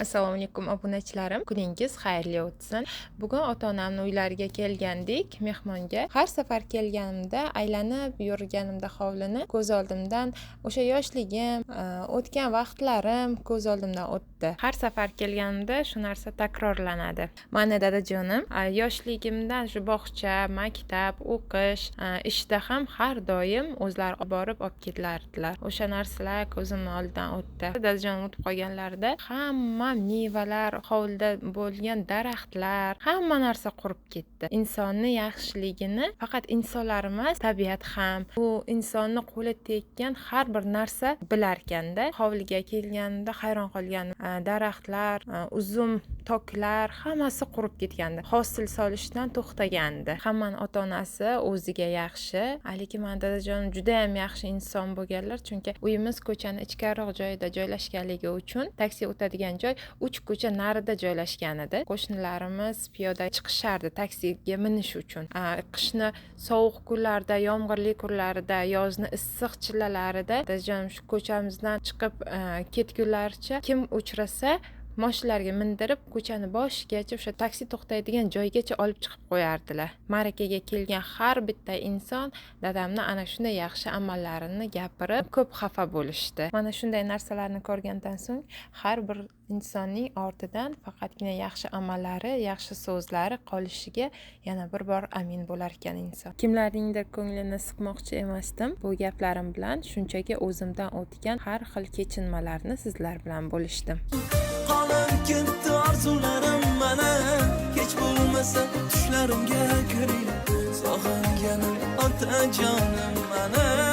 Assalomu alaykum, obunachilarim. Kuningiz xayrli o'tsin. Bugun ota-onamni uylariga kelgandik mehmonga. Har safar kelganimda, aylanib yurganimda hovlini ko'z oldimdan o'sha yoshligim, o'tgan vaqtlarim ko'z oldimdan o'tdi. Har safar kelganimda shu narsa takrorlanadi. Mani dadajonim yoshligimdan shu bog'cha, maktab, o'qish, ishda ham har doim o'zlari borib olib kelardilar. O'sha narsalar ko'zimni oldidan o'tdi. Dadajonim o'tib qolganlarida hamma mevalar, hovlida bo'lgan daraxtlar, hamma narsa qurib ketdi. Insonni yaxshiligini faqat insonlar emas, tabiat ham, u insonni qo'li tekkan har bir narsa bilarkanda. Hovliga kelganimda hayron qolgandim. Daraxtlar, uzum toklar hammasi qurib ketgandi. Hosil solishdan to'xtagandi. Hammani ota-onasi o'ziga yaxshi, lekin mani dadajonim juda ham yaxshi inson bo'lganlar, chunki uyimiz ko'chani ichkariroq joyida joylashganligi uchun taksi o'tadigan joy 3 ko'cha narida joylashgan edi. Qo'shnilarimiz piyoda chiqishardi taksiga minish uchun. Qishni sovuq kunlarda, yomg'irli kunlarida, yozni issiq chillalarida dadajonim shu ko'chamizdan chiqib ketgunlaricha kim uchrasa mashinalarga mindirib, ko'chani boshigacha, o'sha taksi to'xtaydigan joygacha olib chiqib qo'yardilar. Ma'rakaga kelgan har bitta inson dadamni ana shunday yaxshi amallarini gapirib, ko'p xafa bo'lishdi. Mana shunday narsalarni ko'rgandan so'ng har bir insonning ortidan faqatgina yaxshi amallari, yaxshi so'zlari qolishiga yana bir bor amin bo'lar ekan inson. Kimlarningdir ko'nglini siqmoqchi emasdim. Bu gaplarim bilan shunchaki o'zimdan o'tgan har xil kechinmalarni sizlar bilan bo'lishdim. Qolib ketdi orzularim mana, kech bo'lmasa tushlarimga kiring, sog'inganim otajonim mana.